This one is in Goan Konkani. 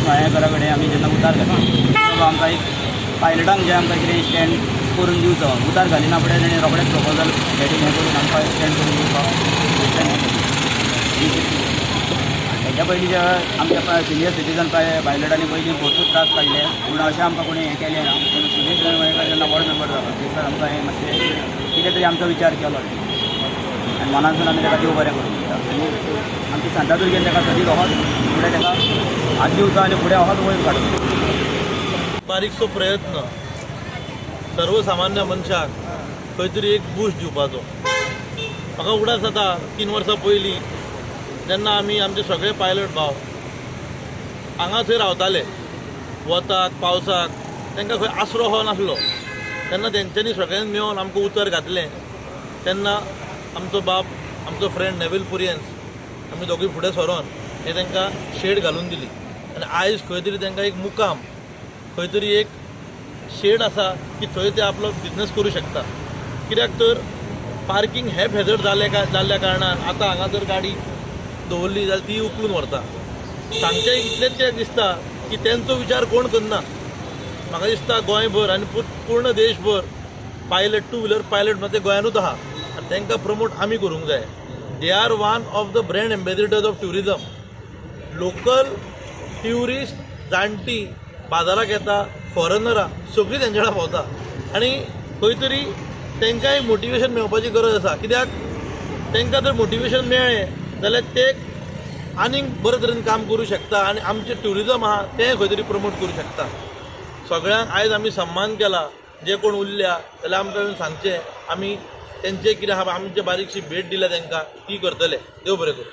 मयेकरा कडेन आमी जेन्ना उतार घातली, तो आमकां एक पायलटांक जे आमकां कितें स्टँड करून दिवचो. उतार घालिना फुडें तेणें रोखडेंच प्रपोजल हें करून आमकां स्टँड करून दिवपाक स्टँड हें केलें. हेच्या पयलीं जे आमच्या सिनियर सिटीजन पायलटांनी पयलीं भरपूर त्रास काडले, पूण अशें आमकां कोणी हें केलें ना. पूण सुरेश मयेकर जेन्ना वॉर्ड मेंबर जालो, थंयसर आमकां हें मातशें कितें तरी आमचो विचार केलो आनी मनांतसून आमी ताका देव बरें करूं म्हणटा. आनी आमच्या शांतादुर्गेन ताका सदींच अहोच फुडें ताका हात दिवचो आनी फुडें अहोच वयर काडचो. बारीकसो प्रयत्न सर्वसामान्य मनशाक खंय तरी एक बूस्ट दिवपाचो. म्हाका उगडास जाता, 3 वर्सां पयलीं जेन्ना आमी आमचे सगळे पायलट भाव हांगा थंय रावताले, वताक पावसाक तांकां खंय आसरो हो नासलो, तेन्ना तेंच्यांनी सगळ्यांनी मेळून आमकां उतर घातलें. तेन्ना आमचो बाब, आमचो फ्रेंड नेवील पुरियन्स, आमी दोगूय फुडें सरोन हे तांकां शेड घालून दिली आनी आयज खंय तरी तांकां एक मुकाम, खंय तरी एक शेड आसा की थंय ते आपलो बिजनस करूं शकता. कित्याक तर पार्किंग हॅपहॅजर्ड जाले का जाल्ल्या कारणान आतां हांगा जर गाडी दवरली जाल्यार ती उखलून व्हरता. सांगचें इतलेंच कित्याक दिसता की तेंचो विचार कोण करना. म्हाका दिसता गोंयभर आनी पूर्ण देशभर पायलट, टू व्हिलर पायलट म्हणजे गोंयानूच आहा आनी तांकां प्रमोट आमी करूंक जाय. They are one of the brand ambassadors of tourism. Local tourist, जाणटी बाजाराक येता, फॉरनरां सगळीं तेंच्या कडेन भोंवता आनी खंय तरी तांकांय मोटिवेशन मेळपाची गरज आसा. कित्याक तांकां जर मोटिवेशन मेळ्ळें जाल्यार ते आनीक बरे तरेन काम करूं शकता आनी आमचें ट्युरिजम आहा तें खंय तरी प्रमोट करूं शकता. सगळ्यांक आयज आमी सन्मान केला. जे कोण उरल्या जाल्यार आमकां येवन सांगचें, आमी तेंचें कितें आहा, आमची बारीकशी भेट दिल्या तांकां, ती करतले. देव बरें करूं.